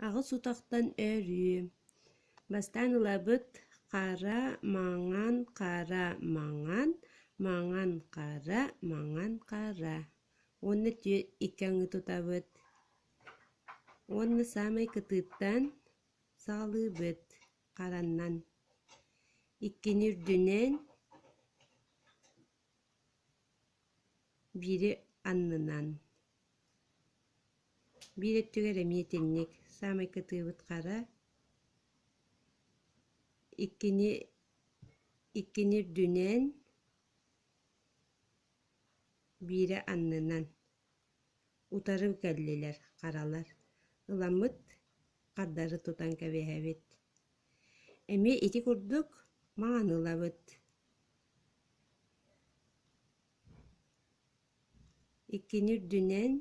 Аҕыс утахтан өрүү. Бастаан ылабыт хара, маҥан, хара, маҥан, маҥан, хара, маҥан, хара уонна икки аҥыы тутабыт. Уонна саамай кытыыттан саҕалыыбыт хараннан. Иккини үрдүнэн, биири аннынан. Биир өттүгэр эмиэ итинник, саамай кытыыбыт хара, иккини иккини үрдүнэн, биирэ аннынан. Утары кэллилэр харалар, ыламмыт хардары тутан кэбиһэбит. Эмиэ ити курдук маҥан ылабыт. Иккини үрдүнэн,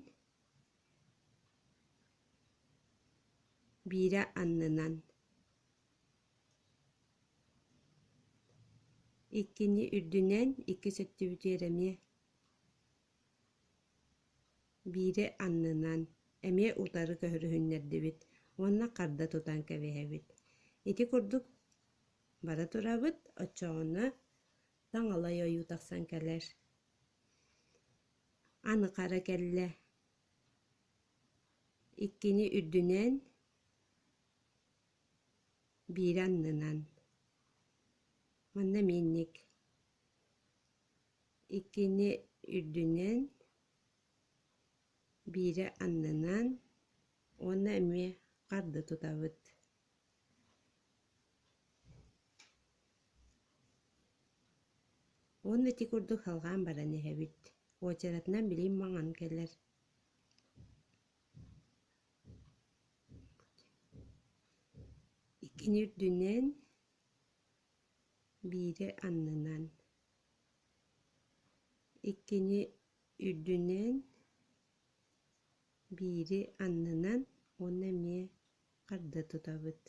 биирэ аннынан. Иккини үрдүнэн, иккис өттүбүтүгэр эмиэ биирэ аннынан, эмиэ утары көһөрүһүннэрдибит уонна харда тутан кэбиһэбит. Ити курдук бара турабыт, оччоҕуна таҥалай ойуу тахсан кэлэр. Аны хара кэллэ. Иккини үрдүнэн, биири аннынан. Манна эмиэ инник. Иккини үрдүнэн, биири аннынан уонна эмиэ харды тутабыт. Уонна ити курдук салҕаан баран иһэбит. Уочаратынан билим маҥан кэлэр. Иккини үрдүнэн, биири аннынан. Иккини үрдүнэн, биири аннынан уонна эмиэ харда тутабыт.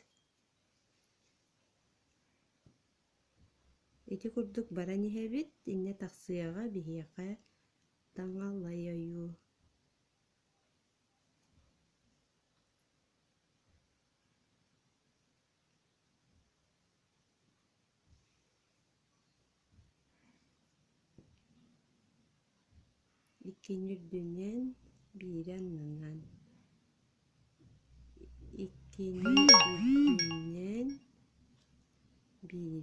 Ити курдук баран иһэбит, инньэ тахсыаҕа биһиэхэ таҥалай ойуу. Иккини үрдүнэн, биири аннынан. Иккини үрдүнэн, биири.